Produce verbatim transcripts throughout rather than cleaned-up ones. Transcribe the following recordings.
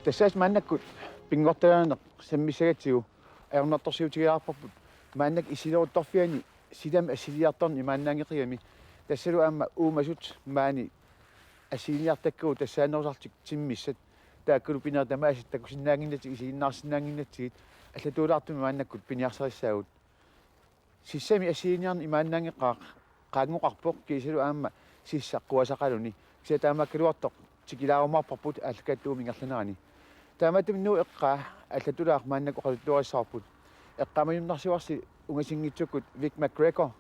Tassaas maannakkut pinngortitaaneq sammissagatsigu ajornartorsiutigilaarparput maannakkut issileruttorfiani silami assiliartorneq imaannaanngeqigami, tassalu aamma uumasut maani assiliniartakkagut tassaanerusartik timmissat, taakkulu pinerit tamaasa takusinnaannginnatsigit isiginnaarsinnaannginnatsigit allatuulaartumik maannakkut piniarsarissaagut. Sissami assiliniarneq imaannaanngeqaaq qaanngoqarpoq kiisalu aamma sissaq quasaqaluni. Kisianni taamaakkaluartoq tikilaarumaarparput aallakaatitut ingerlanerani. Taamaattumik Nuup eqqaa allatulaaq maannakkut oqaluttuarissavarput. Eqqaamajunnarsivarsi ungasinngitsukkut Vic McGregor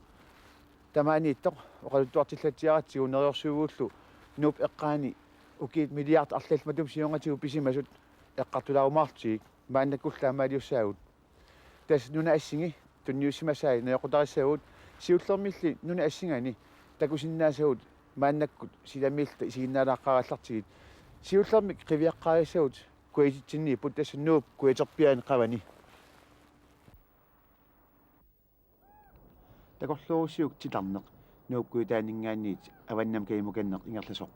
tamaaniittoq oqaluttuartillatsiaratsigu neriorsuugullu Nuup eqqaani ukiut milliardit arlallit matuma siornatigut pisimasut eqqartulaarumaarlugit maannakkullu taamaaliussaagut. Tassa nunap assingi tunniussimasai najoqqutarissagut, siullermilli nunap assingani takusinnaasagut maannakkut silamiilluta isiginnaalaaqqaarallartigit. Siullermik qiviaqqaarissagut kujatitsinniipput, tassa Nuup kujaterpiaani qavani. Takorluurussiuk titarneq Nuup kujataaninngaanniit avannamut kangimukanneq ingerlasoq.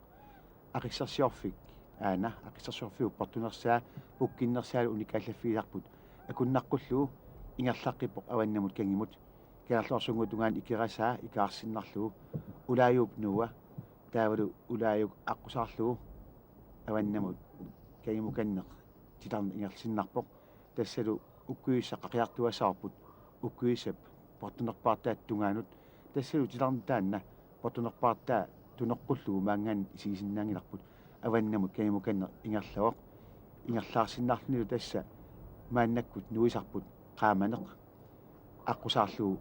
Aqissersiorfik aana, aqissersiorfiup portunersaa pukkinnersaalu unikaallaffigisarput akunnaqqullugu ingerlaqqippoq avannamut kangimut. Kangerluarsunnguup tungaanut ikerasaa ikaarsinnarlugu Ulaajuup Nuua taavalu Ulaajuk aqqusaarlugu avannamut kangimukanneq titarneq ingerlasinnarpoq. Tassalu ukkuissaq qaqiartuaassavarput ukkuissap portunerpaartaata tungaanut. Tassalu titarneq taanna portunerpaartaa tunoqqullugu maanngaanniit isigisinnaanngilarput. Avannamut kangimukanneq ingerlavoq. Ingerlaarsinnarlunilu tassa maannakkut nuisarput qaamaneq aqqusaarlugu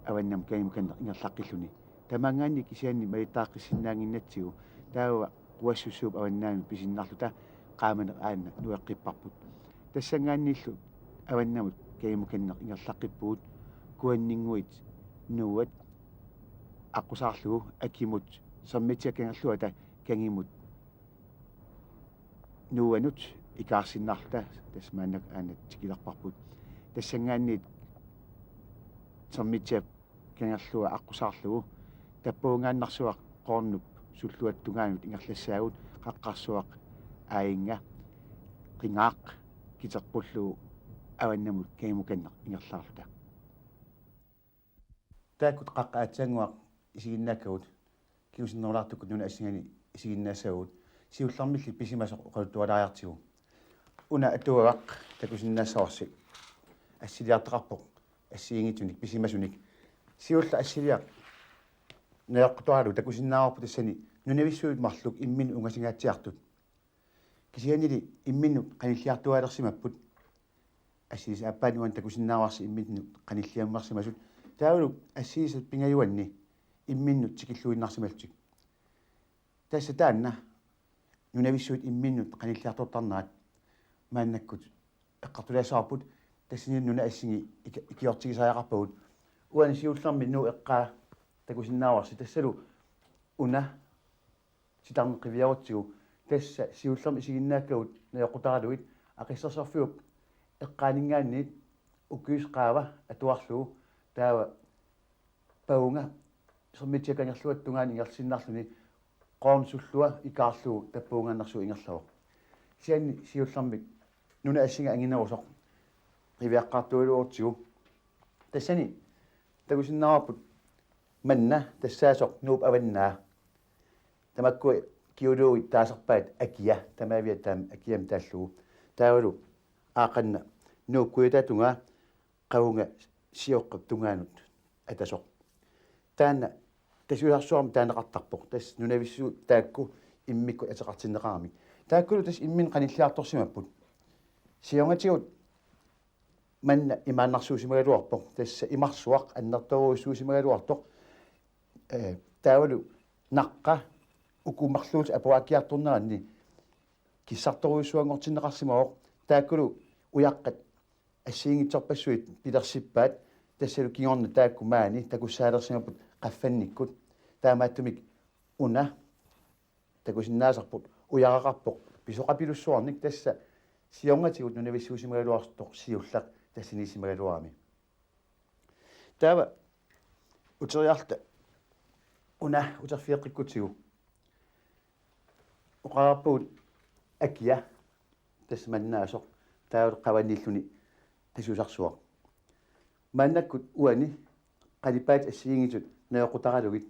avannamut kangimukanneq ingerlaqqilluni. Tamaanngaanniit kisianni malittarisinnaannginnatsigu taava quassussuup avannaanut pisinnarluta qaamaneq aana nueqqipparput. Tassanngaanniillu avannamut kangimukanneq ingerlaqqippugut. Kuanninnguit Nuuat aqqusaarlugu akimut Sermitsiap kangerluata kangimut Nuuanut ikaarsinnarluta tassa maannakkut aana tikilerparput. Tassanngaanniit Sermitsiap kangerlua aqqusaarlugu Tappavungaannarsuaq Qoornup sulluata tungaanut ingerlassaagut, Qaqqarsuaq Aajinnga Qingaaq kiteqqullugu avannamut kangimukanneq ingerlaarluta. Taakkut qaqqat aatsaannguaq isiginnaakkagut kingusinnerulaartukkut nunap assingani isiginnaassavagut, siullermilli pisimasoq oqaluttualaariartigu. Una atuagaq takusinnaassavarsi assiliartoqarpoq assigiinngitsunik pisimasunik. Siulleq assiliaq najoqqutaralugu takusinnaavarput tassani nunavissuit marluk imminnut ungasingaatsiartut. Kisiannili imminnut qanilliartuaalersimapput. Assilisap aappaani uani takusinnaavarsi imminnut qanilliammersimasut. Taavalu assilisap pingajuanni imminnut tikilluinnarsimallutik. Tassa taanna nunavissuit imminnut qanilliartortarnerat maannakkut eqqartulaassavarput, tassani nunap assingi iki-, ikiortigisariaqarpagut. Uani siullermi Nuup eqqaa takusinnaavarsi, tassalu una titarneq qiviarutsigu, tassa siullermik isiginnaakkagut najoqqutaralugit, aqissersorfiup eqqaaninngaanniit ukkuissaaq qaava atuarlugu, taava pavunga Sermitsiap kangerluata tungaanut ingerlasinnarluni Qoornup sullua ikaarlugu Tappavungaannarsuaq ingerlavoq. Kisianni siullermik nunap assinga anginerusoq qiviaqqaartugaluarutsigu. Tassani takusinnaavarput manna tassaasoq Nuup avannaa. Tamakkua geologit taasarpaat akia, tamaaviat taama akiamik taallugu. Taavalu aaqqanna Nuup kujataatungaa qavunga Sioqqap tungaanut atasoq. Taanna Tasiusarsuarmi taaneqartarpoq. Tassa nunavissuit taakku immikkut ateqartinneqaramik. Taakkulu tassa imminnut qanilliartorsimapput. Siornatigut manna imaannarsuusimagaluarpoq. Tassa imarsuaq annertoorujussuusimagaluartoq. Ee, taavalu naqqa uku marluullutik apuakkiartorneranni kissartorujussuanngortinneqarsimavoq. Taakkulu ujaqqat assigiinngitsorpassuit pilersippaat, tassalu kingorna taakku maani takussaalersimapput qaffannikkut. Taamaattumik una takusinnaasarput ujaraqarpoq pisoqapilussuarnik, tassa siornatigut nunavissuusimagaluartoq siulleq tassaniissimagaluarami. Taava uteriarluta una uterfigeqqikkutsigu oqarpugut akia tassa mannaasoq taavalu qavanniilluni tasiusarsuaq. Maannakkut uani qalipaatit assigiinngitsut najoqqutaralugit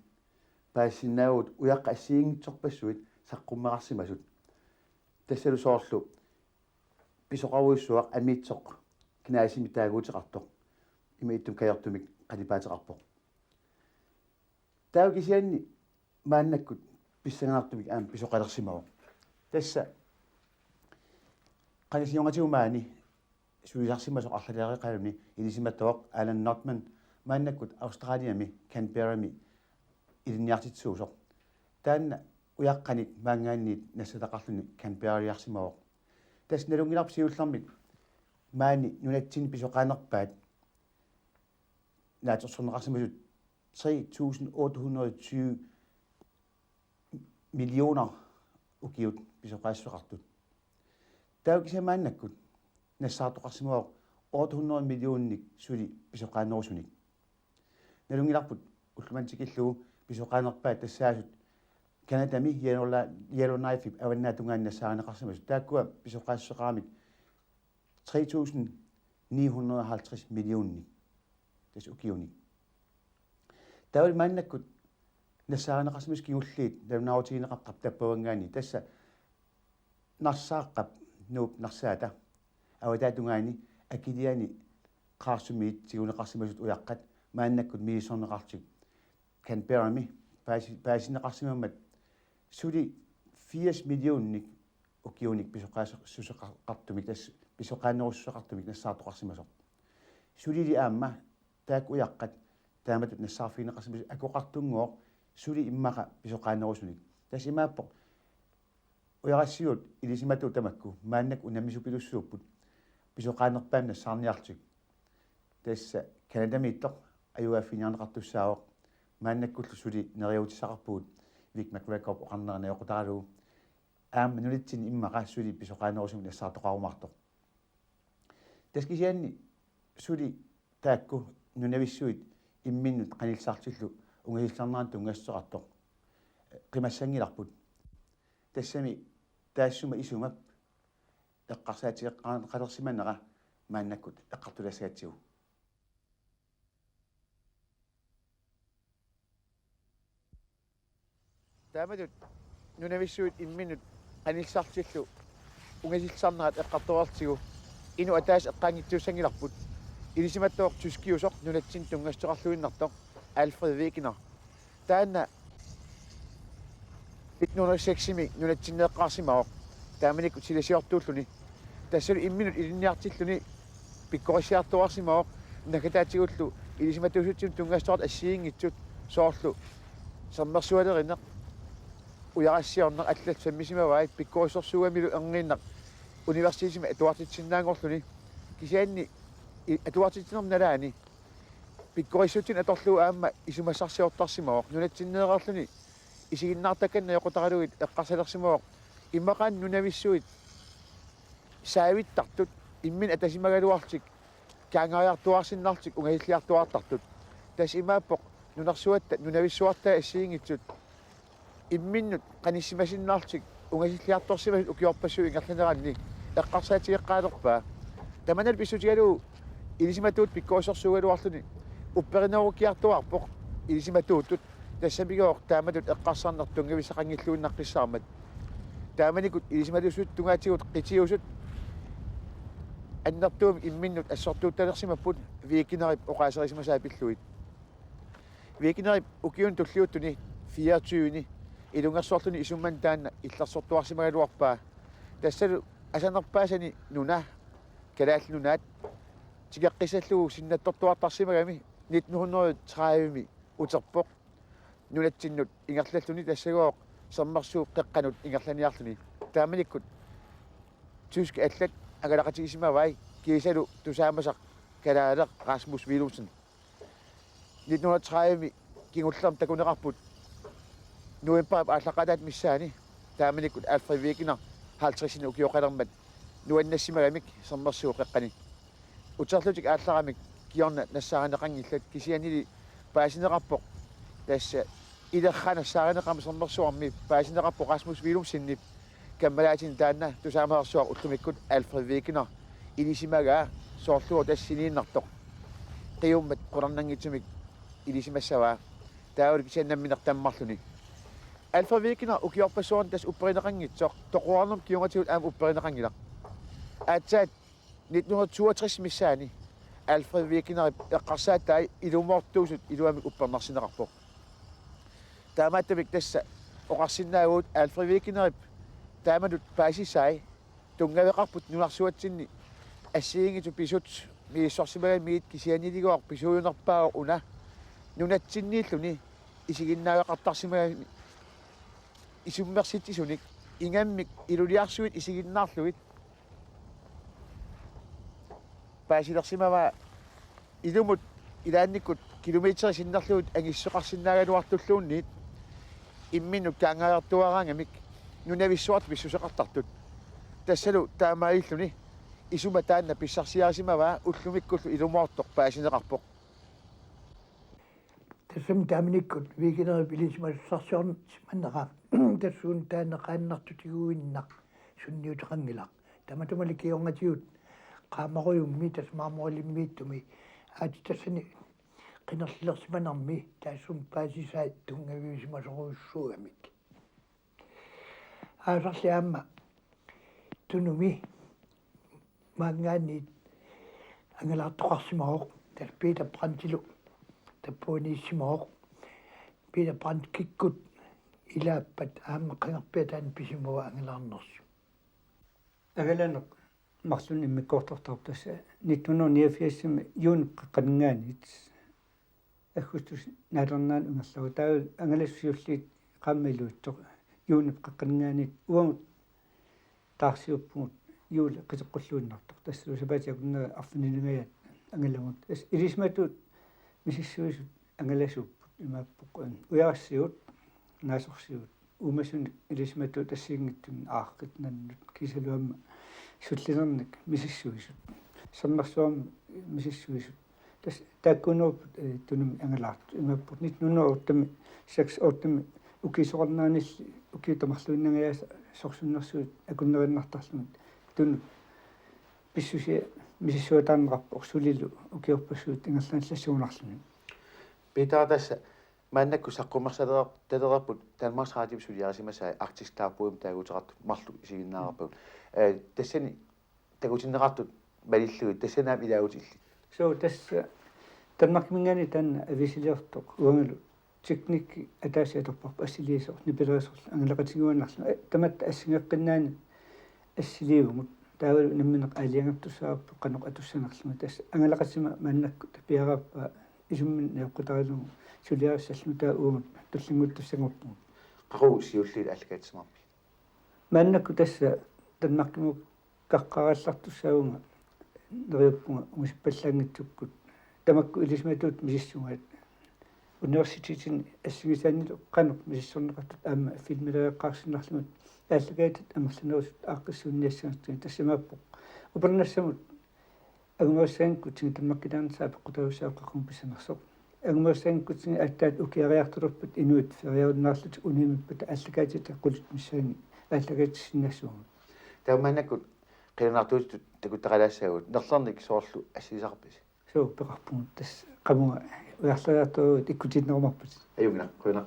paasisinnaavagut ujaqqat assigiinngitsorpassuit saqqummeqarsimasut. Tassalu soorlu pisoqarujussuaq amiitsoq kinaasimi taaguuteqartoq ima ittumik kajortumik qalipaateqarpoq. Taava kisianni maannakkut pissanganartumik aamma pisoqalersimavoq. Tassa qanilliungatigut maani sulisarsimasoq arlaleriarluni ilisimatuvoq Alan Nordman maannakkut Australiami Canberrami ilinniartitsisuusoq. Taanna ujaqqanik maanngaanniit nassataqarluni Canberraliarsimavoq. Tassa nalunngilarput siullermik maani nunatsinni pisoqaanerpaat naatsorsorneqarsimasut tre tusind otte hundrede og tyve millioner ukiut pisoqaassuseqartut. Taava kisianni maannakkut nassaartoqarsimavoq otte hundrede millioner suli pisoqaanerusunik. Nalunngilarput ulloq manna tikillugu pisoqaanerpaat tassaasut Canadami Yellowla-, Yellowknife-ip avannaata tungaani nassaarineqarsimasut. Taakkua pisoqaassuseqaramik tre tusind ni hundrede og halvtreds millioner. Tassa ukiunik. Taavalu maannakkut nassaarineqarsimasut kingulliit nalunaarutigineqartarput tappavanngaanniit. Tassa Narsaaqqap Nuup Narsaata avataata tungaani akiliani qaarsumiit tiguneqarsimasut ujaqqat maannakkut misissorneqarlutik Canberrami paasi-, paasineqarsimammat suli firs millioner ukiunik pisoqaassuseqartumik, tassa pisoqaanerussuseqartumik nassaartoqarsimasoq. Sulili aamma taakku ujaqqat taamatut nassaarfigineqarsimasut akoqartunngooq suli immaqa pisoqaanerusunik. Tassa imaappoq ujarassiuut ilisimatuut tamakku maannakkut unammisupilussuupput pisoqaanerpaamik nassaarniarlutik. Tassa Canadamiittoq ajugaaffiginiarneqartussaavoq, maannakkullu suli neriuutissaqarpugut Vic McGregorip oqarnera najoqqutaralugu. Aamma nunatsinni immaqa suli pisoqaanerusumik nassaartoqarumaartoq. Tassa kisianni suli taakku nunavissuit imminnut qanillisartillu ungasisarnerannut tunngassuteqartoq qimassanngilarput. Tassami taassuma isumap eqqarsaatigeqqaarneqalersimanera maannakkut eqqartulaassagatsigu. Taamatut nunavissuit imminnut qanillisartillu ungasisarnerat eqqartoreertigu inuk ataaseq eqqaanngitsuussanngilarput. Ilisimatuvoq tyskiusoq nunatsinni tunngassuteqarluinnartoq Alfred Wegener. Taanna nitten hundrede og seks-imi nunatsinni eqqaarsimavoq taamanikkut silasiortuulluni. Tassalu imminut ilinniartilluni pikkorissiartuaarsimavoq naggataatigullu ilisimatuusutsimut tunngassuteqartut assigiinngitsut, soorlu sermersualerineq, ujarassiorneq, allat sammisimavaat, pikkorissorsuugamilu erniinnaq universitetimi atuartitsisinnaanngorluni. Kisianni i-, atuartitsinerma nalaani pikkorissutsinut atorlugu aamma isumassarsiortarsimavoq. Nunatsinneereerluni isiginnaartakkanik najoqqutaralugit eqqarsalersimavoq immaqaana nunavissuit saavittartut imminnut atasimagaluarlutik kaangariartuaarsinnarlutik ungasilliartuaartartut. Tassa imaappoq nunarsuatta nunavissuartaat assigiinngitsut imminnut qanissimasinnaarlutik ungasilliartorsimasut ukiorpassuit ingerlaneranni eqqarsaatigeqqaalerpaa. Tamannalu pissutigalugu ilisimatuut pikkorissorsuugaluarluni upperinerukkiartuaarpoq ilisimatuutut, tassamigooq taamatut eqqarsarneq tunngavissaqanngilluinnaqqissaarmat. Taamanikkut ilisimatuusutut tungaatigut qitiusut annertuumik imminnut assortuuttalersimapput Wegenerip oqaaserisimasaa pillugit. Wegenerip ukiuni tulliuttuni fireogtyveni ilungersorluni isummanni taanna illersortuarsimagaluarpaa. Tassalu asanerpaasani nuna, Kalaallit Nunaat, tikeqqissallugu sinnattortuartarsimagami nitten hundrede tredive-mi uterpoq nunatsinnut ingerlalluni, tassagooq Sermersuup qeqqanut ingerlaniarluni. Taamanikkut tyskit allat angalaqatigisimavai, kiisalu tusaamasaq kalaaleq Rasmus Willumsen. Nitten hundrede tredive-mi kingullermi takuneqarput novembarip aallaqqaataata missaani taamanikkut Alfred Wegener halvtredsinik ukioqalermat nuannassimagamik Sermersuup qeqqani. Uterlutik aallaramik kingorna nassaarineqanngillat, kisiannili paasineqarpoq, tassa ilerra nassaarineqarmat Sermersuarmi paasineqarpoq Rasmus Willumsenip Taamaalilluni taanna tusaamarsuaq ullumikkut Alfred Wegener ilisimagaa soorlu tassaniinnartoq. Qiummat qularnanngitsumik ilisimassavaa. Taavalu kisianni nammineq tammarluni. Alfred Wegener ukiorpassuarni tassa upperineqanngitsoq, toqorarnermut kingornatigut aamma upperineqanngilaq. Aatsaat nitten hundrede toogtres missaani Alfred Wegenerip eqqarsaatai ilumoortuusut iluamik uppernarsinneqarpoq. Taamaattumik tassa oqarsinnaavugut Alfred Wegenerip taamatut paasisai tunngaveqarput nunarsuatsinni assigiinngitsut pisut misissorsimagamigit, kisiannili pisuunerpaavoq una nunatsinniilluni isiginnaaveqartarsimagami isummersitsisunik ingammik iluliarsuit isiginnaarlugit paasilersimavaa ilumut ilaannikkut kilometerit sinnerlugit angissuseqarsinnaagaluartulluunniit imminnut kaangaartuaraangamik nunavissuartut pissuseqartartut. Tassalu taamaalilluni isuma taanna pissarsiarisimavaa ullumikkullu ilumoortoq paasineqarpoq. Tassami taamanikkut Wegenerip ilisimasassarsiorsimannera tassuuna taanna qaannartutiguinnaq sunniuteqanngilaq. Tamatumali kingornatigut qaamarujummik tassa marmorilimmiittumi aatsitassani qinerlilersimanermi taassuma paasisai tunngavisimasorujussuugamik. Aasarli aamma Tunumi maanngaanniit angalaartoqarsimavoq, tassa Peter Brandtilu tappuaniissimavoq. Peter Brandt kikkut ilaappat aamma qangarpiaq taanna pisimavoq angalaarnersoq. Angalaneq marlunnik immikkoortortarpoq, tassa nitten hundrede niogfirsimi juunip qeqqaninngaanniit aggustip naalernerani ingerlavoq. Taava angalasut siulliit qaammat iluitsoq juunip qeqqaninngaanniit. Uagut taarsiuppugut juuli qiteqqulluinnartoq. Tassalu sapaatip akunneri arfinilingajaat angalamut. Tassa ilisimatuut misissuisut angalasuupput, imaappoq: ujarassiuut, naasorsiuut, uumasunik ilisimatuut assigiinngitsunik aaqqit nannut, kiisalu aamma sullinernik misissuisut, sermersuarmi misissuisut. Tassa taakkuunerupput, eh, Tunumi angalaartut. Imaappoq nitten hundrede og otte-mi, seks otte-mi ukiut soqarneranilli, ukiut tamarluinnangajaasa sorsunnersuut akunneriinnartarlugit Tunut pissusia misissuataarneqarpoq sulilu ukiorpassuit ingerlaannaq lassuunarluni. Peter, tassa maannakkut saqqummersalereerput Danmarks Radiop suliarisimasai Arktisk Dagbogi taaguuteqartut marluk isiginnaareerpagut. Eh, tassani takutinneqartut malillugit, tassani aamma ilaagutillit. Suu, tassa Danmarkiminngaanniit taanna aviisiliortoq uangalu teknikki ataaseq atorparput assiliisoq, nipilerisorlu angalaqatigiuaannarluni. Eh, tamatta assigeqqinnaani assiliivunga. Taavalu nammineq aalajangertussaavarput qanoq atussanerlunga. Tassa angalaqatima maannakkut piareerpaa isumminut nioqqutaralugu suliarissallugu, taava uagut tullinnguuttussanngorpugut. Qaqugu siulliit aallakaatitsimaarpit? Maannakkut tassa Danmarkimut qaqqaraallartussaavunga, neriuppunga ungusippallaanngitsukkut tamakku ilisimatuut misissugaat. Universitetini assigisaannilu qanoq misissorneqartut aamma filmileriaqqaarsinnarlugit aallakaatitat amerlanerusut aaqqissuunniassagatsigit. Tassa imaappoq: Upernassamut angumerisassanngikkutsigit Danmarkilaarnissaq apeqqutaajussaavoq qaqugu pissanersoq. Angumerisassanngikkutsigit aatsaat ukiariartulerput inuit feriarunnaarlutik unammippata aallakaatitat qulit missaanni aallakaatitsisinnaassuugut. Taava maannakkut qilanaartuutitut takuttaqalaassaagut, nerlernik soorlu assigisaqarpisi? Suu, peqarpugut, tassa qamunga ujarleriartuugut ikkutinnerumarput. Ajunngilaq, qujanaq.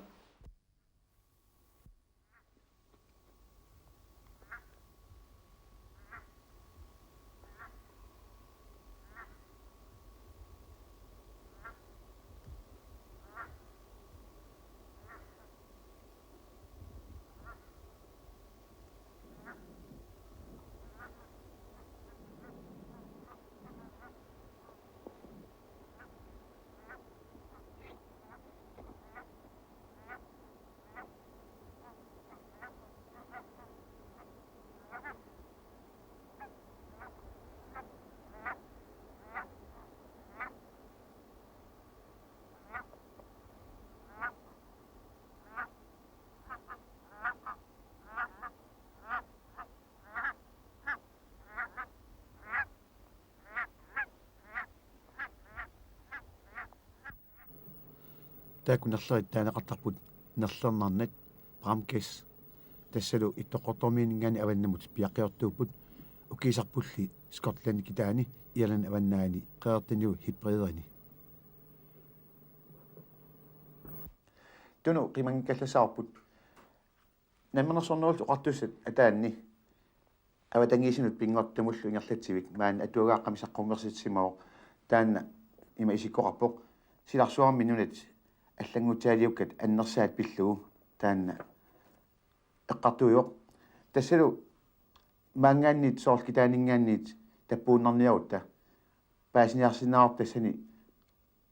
Taakku nerlerit taaneqartarput nerlernarnat, Bramkas. Tassalu Ittoqqortoormiininngaanniit avannamut piaqqiortuupput, ukiisarpulli Skotlandip kitaani, Irlandip avannaani, Qeqertanilu Hebriderne. Tunut qimanngikkallassavarput. Namminersornerullutik Oqartussat ataanni avatangiisinut Pinngortitamullu ingerlatsivik maani atuagaaqqamik saqqummersisimavoq, taanna ima isikkoqarpoq: Silarsuarmi nunat allanngutsaaliukkat annersaat pillugu taanna eqqartuivoq. Tassalu maanngaanniit soorlu kitaaninngaanniit tappuunnarniarutta paasiniarsinnaavarput tassani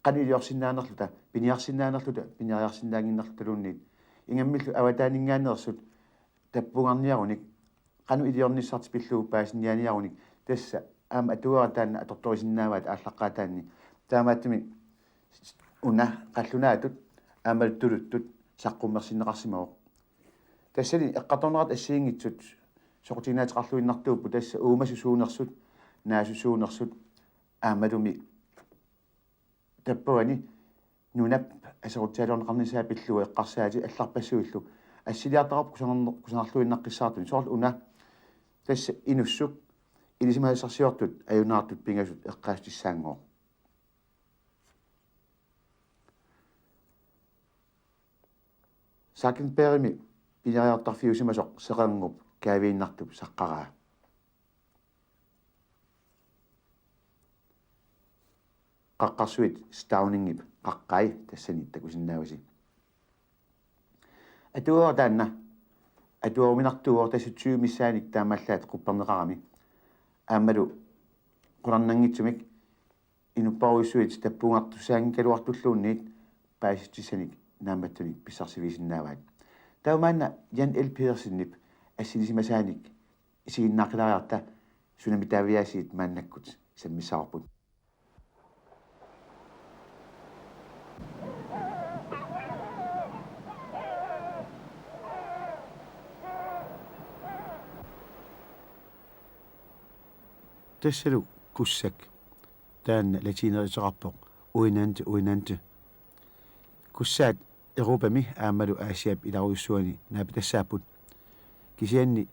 qanoq iliorsinnaanerluta, piniarsinnaanerluta, piniariarsinnaannginnerlutaluunniit. Ingammillu avataaninngaanneersut tappuunnarniarunik qanoq iliornissartik pillugu paasiniaaniarunik, tassa aamma atuagaq taanna atortorisinnaavaat aallaqqaataanni. Taamaattumik una qallunaatut aammalu tuluttut saqqummersinneqarsimavoq. Tassani eqqartorneqartut assigiinngitsut soqutiginaateqarluinnartuupput, tassa uumasut suunersut, naasut suunersut, aammalumi tappavani nunap aserortaalerneqarnissaa pillugu eqqarsaatit allarpassuillu. Assiliartaqarput kusanarne-, kusanarluinnaqqissaartuni, soorlu una tassa inussuk ilisimasassarsiortut ajunaartut pingasut eqqaassutissaanngooq. Zakkenbergimi piniariartarfiusimasoq seqerngup kaaviinnartup saqqaraa. Qaqqarsuit Stauningip qaqqai tassani takusinnaavasi. Atuagaq taanna atuaruminartuuvoq, tassa tyve missaanik taamaallaat qupperneqarami. Aammalu qularnanngitsumik inupparujussuit tappuunnartussaanngikkaluartulluunniit paasissutissanik naammattunik pissarsivigisinnaavaat. Taava maanna Jan L. Pedersenip assilisimasaanik isiginnaaqqilaareerutta sunami taaviaasiit maannakkut sammissavarput. Tassalu kussak, taanna latinerisaqarpoq Uinante, Uinante. Kussaat Europami aammalu Asiap ilarujussuani naapitassaapput. Kisianni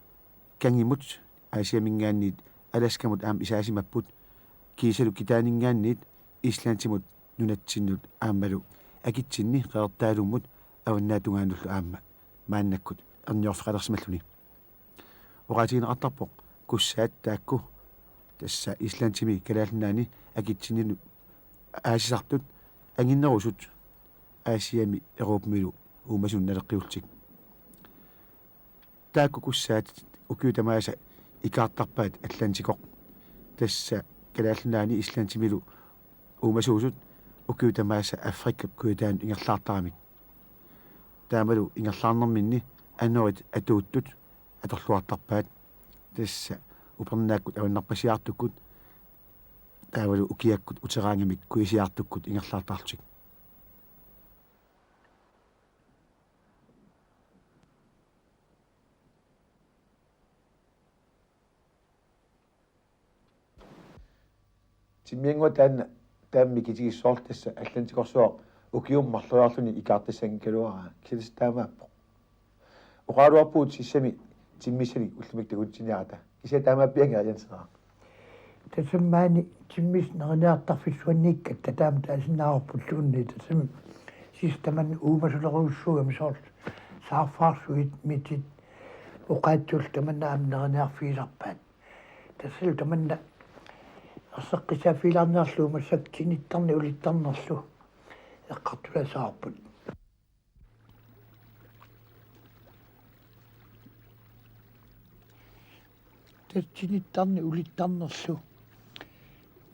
kangimut Asiaminngaanniit Alaskamut aamma isaasimapput, kiisalu kitaaninngaanniit Islandimut nunatsinnut aammalu akitsinni Qeqertaalummut avannaatungaanullu aamma maannakkut erniorfeqalersimalluni. Oqaatigineqartarpoq kussaat taakku tassa Islandimi Kalaallit Nunaanni akitsinnilu aasisartut anginnerusut Asiami Europamilu uumasunut naleqqiullutik. Taakku kussaat ukiut tamaasa ikaartarpaat Atlantikoq. Tassa Kalaallit Nunaanni Islandimilu uumasuusut ukiut tamaasa Afrikap kujataanut ingerlaartaramik. Taamalu ingerlaarnerminni anorit atuuttut atorluartarpaat. Tassa upernaakkut avannarpassiartukkut taavalu ukiakkut uteraangamik kuisiartukkut ingerlaartarlutik. Timmiannguaq taanna taama mikitigissoorlu tassa Atlantikorsuaq ukiumut marloriarluni ikaartassanngikkaluaraa, kisianni taamaappoq. Oqaraluarpugut sissami timmissanik ullumikkut takutitsiniarata. Kisianni taamaappianngilaq, Jens Henrik. Tassami maani timmissat neriniartarfissuanniikkatta taama taasinnaavarpulluunniit, tassami sissap tamanna uumasulerujussuugami, soorlu saarfaarsuit, mitit, oqaatsullu tamanna aamma neriniarfigisarpaat. Tassalu tamanna erseqqissaaffigilaarniarlugu massakkut tinittarneq ulittarnerlu eqqartulaassavarput. Tassa tinittarneq ulittarnerlu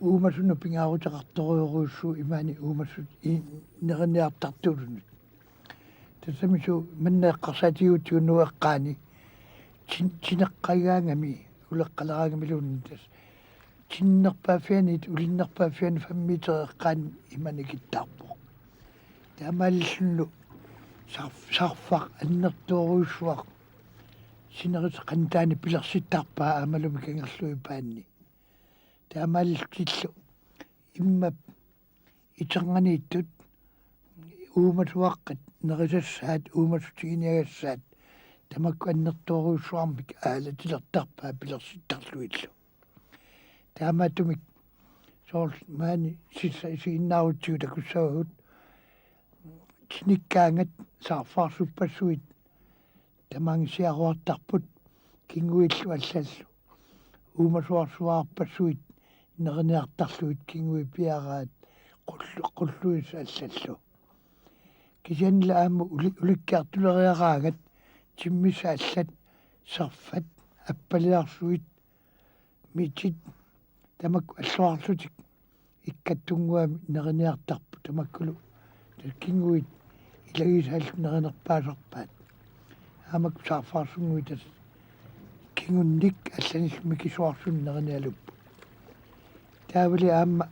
uumasunut pingaaruteqartorujorujussuuvoq imaani uumasut i-, neriniartartuulunut. Tassami suu manna eqqarsaatigiutsigu Nuup eqqaani tin-, tineqqagaangami uleqqaleraangamiluunniit, tassa tinnerpaaffianit ulinnerpaaffianit fem meter eqqaani ima nikittaarpoq. Taamaalillunilu saarf-, saarfaq annertoorujussuaq sinerissap qanittuani pilersittarpaa aammalumi kangerluipaanni. Taamaalillutillu immap iternianiittut uumasuaqqat nerisassaat, uumasut tiguniagassaat, tamakku annertoorujussuarmik aalatilertarpaat pilersittarlugillu. Taamaattumik soorlu maani sissa isiginnaarutsigu takussavagut tinikkaangat saarfaarsuppassuit tamaanga siaruartarput kinguillu allallu. Uumasuarsuarpassuit neriniartarlugit kinguit piaraat qullu-, qulluisa allallu. Kisiannili aamma uli-, ulikkiartuleriaraangat timmissat allat, serfat, appaliarsuit, mitit, tamakku alluarlutik ikkattunnguamik neriniartarput tamakkulu. Tassa kinguit ilagisaallu nerinerpaasarpaat. Aamma saarfaarsunnguit tassa kingunnik allanillu mikisuarsunik nerinialupput. Taavali aamma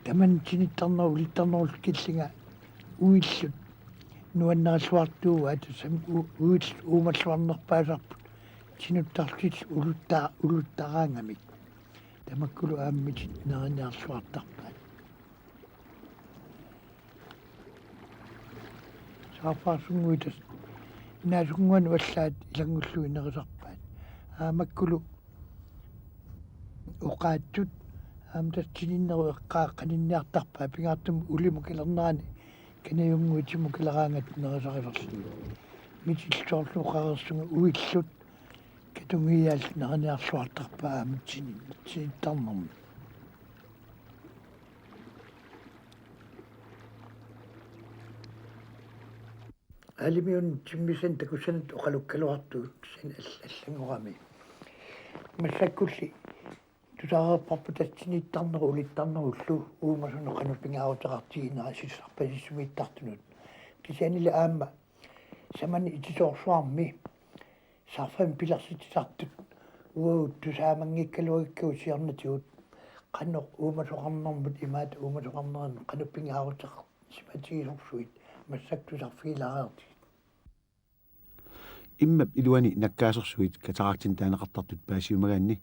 tamanna tinittarnerup ulittarnerullu killinga uillut nuanneralluartuugaat tassami u-, uillut uumalluarnerpaasarput tinuttarlutillu ulutta-, uluttaraangamik. Tamakkulu aamma mitit neriniarluartarpaat. Saarfaarsunnguit tassa naasunnguanut allaat ilanngullugit nerisarpaat. Aammakkulu oqaatsut aamma tassa tininnerup eqqaa qaninniartarpaat, pingaartumik ulimut kilernerani kanajunnguit timut kileraangatta nerisarilerlugit. Mitillu soorlu oqareersunga uillut katungiaallu neriniarluartarpaat aamma tinin-, tinittarnermi. Aalimiunut timmissanik takussanik oqalukkaluartugut kisianni all-, allanngorami. Massakkulli tusareerparput tassa tinittarnerup ulittarnerullu uumasunut qanoq pingaaruteqartiginera sissarpasissumiittartunut. Kisiannili aamma samani itisoorsuarmi sarfamik pilersitsisartut uagut tusaamanngikkaluarikkagut siornatigut qanoq uumasoqarnermut imaattoq uumasoqarneranut qanoq pingaaruteqarsimatigisorsuit massakkut tusarfigilaariartigit. Immap iluani nakkaasorsuit kataraktinik taaneqartartut paasiumagaanni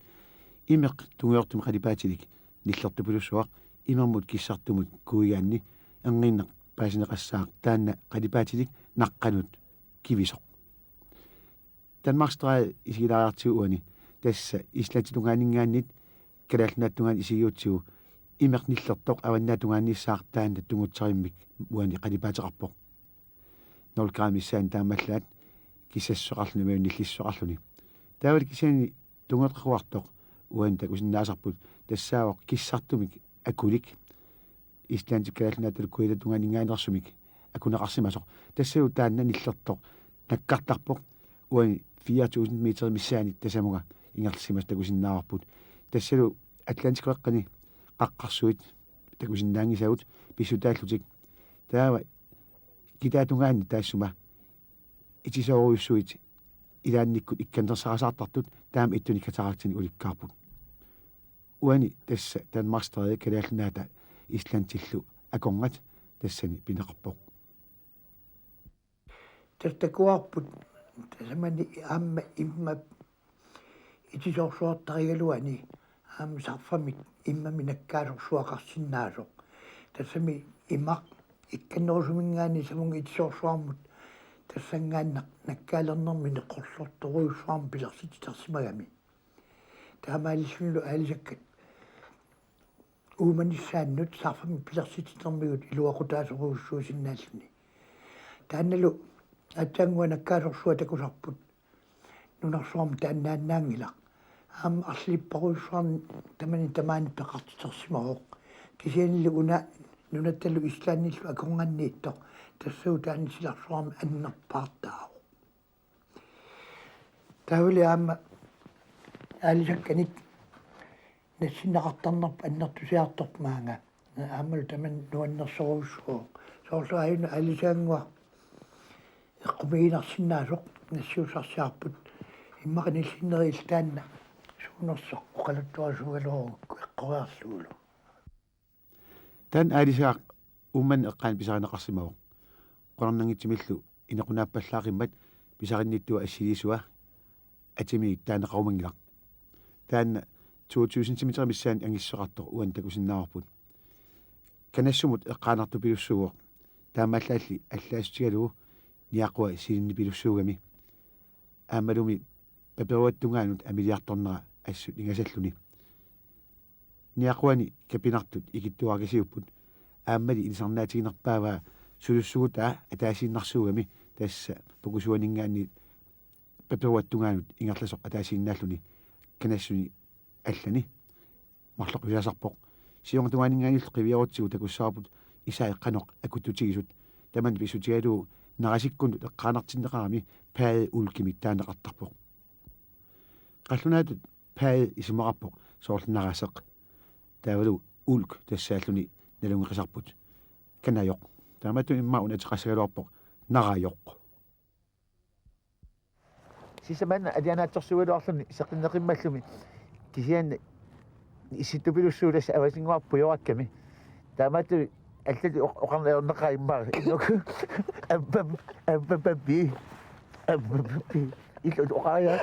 imeq tungujortumik qalipaatilik nillertupilussuaq imermut kissartumut kuigaanni erniinnaq paasineqassaaq taanna qalipaatilik naqqanut kivisoq. Danmarkstræde isigilaariartigu uani tassa Islanditungaaninngaanniit Kalaallit Nunaata tungaanut isigiutsigu imeq nillertoq Avannaata tungaaniissaaq taanna tungutsarimmik uani qalipaateqarpoq. Nul gram missaani taamaallaat kissassuseqarluni imaluunniit nillissuseqarluni. Taavalu kisianni tungueqaruartoq uani takusinnaasarput tassaavoq kissartumik akulik Islandip Kalaallit Nunaatalu Kuiataata tungaaninngaanneersumik akuneqarsimasoq. Tassalu taanna nillertoq nakkartarpoq uani fire tusind meter missaani tasamunga ingerlasimasoq takusinnaavarput. Tassalu Atlantikkoqqani qaqqarsuit takusinnaanngisagut pissutaallutik. Taava kitaatungaani taassuma itisoorujussuit ilaannikkut ikkannersarasaartartut taama ittunik kataraktinik ulikkaarput. Uani tassa Danmarkstræde Kalaallit Nunaata Islandillu akornat tassani pineqarpoq. Tassa takuarput tasamani aamma immap itisoorsuartarigaluani aamma sarfamik immamik nakkaasorsuaqarsinnaasoq. Tassami imaq ikkannerusuminngaanniit samunga itisoorsuarmut tassanngaannaq nakkaalernermini qullertorujussuarmik pilersitsitersimagami. Taamaalillunilu aalisakkat uumanissaannut sarfamik pilersitsitermigut iluaqutaasorujussuusinnaalluni. Taannalu aatsaannguaq nakkaasorsuaq takusarput nunarsuarmi taannaannaanngilaq. Aamma arlipparujussuarnik tamani tamaani peqartitersimavoq. Kisiannili una nunattalu Islandillu akornanniittoq tassalu taanna silarsuarmi annerpaartaavoq. Taavali aamma aalisakkanik nassinneqartarnerput annertusiartorpoq maanga. Aammalu tamanna nuannersorujussuuvoq. Soorlu aajuna aalisagaannguaq eqqumiiginarsinnaasoq nassiussarsiarput. Immaqa nillinneri illit taanna suunersoq oqaluttuarisuugaluarukku eqqoriarlugulu. Taanna aalisagaq Uummannap eqqaani pisarineqarsimavoq. Qularnanngitsumillu inequnaappallaqimmat pisarinnittua assiliisua atiminik taaneqarumanngilaq. Taanna to tusind meter missaani angissuseqartoq uani takusinnaavarput. Kanassumut eqqaanartupilussuuvoq. Taamaallaalli allaassutigalugu niaqua silinnipilussuugami. Aammalumi paperuattungaanut amiliartornera assut ingasalluni. Niaquani kapinartut ikittuarakasiupput. Aammali ilisarnaatiginerpaavaa sulussugutaa ataasiinnarsuugami, tassa pukusuaninngaanniit paperuattungaanut ingerlasoq ataasiinnaalluni kanassuni allani. Marloqisaasarpoq. Siornatungaaninngaanniillu qiviarutsigu takussavarput isai qanoq akuttutigisut. Tamanna pissutigalugu narasikkunnut eqqaanartinneqarami Pade Ulkimik taaneqartarpoq. Qallunaatut Pade isumaqarpoq soorlu naraseq. Taavalu ulk tassaalluni nalunngeqisarput kanajoq. Taamatut immaqa una ateqassagaluarpoq narajoq. Sisamanna alianaatsorsuugaluarluni seqinneqimmallumi, kisianni issittupilussuup tassa avasinnguaq pujorakkami. Taamatut allat oq-, oqarneq ajornaqaaq immaqa. Inuku ammam, ammamammi. Ammamammi. Illut oqariaq.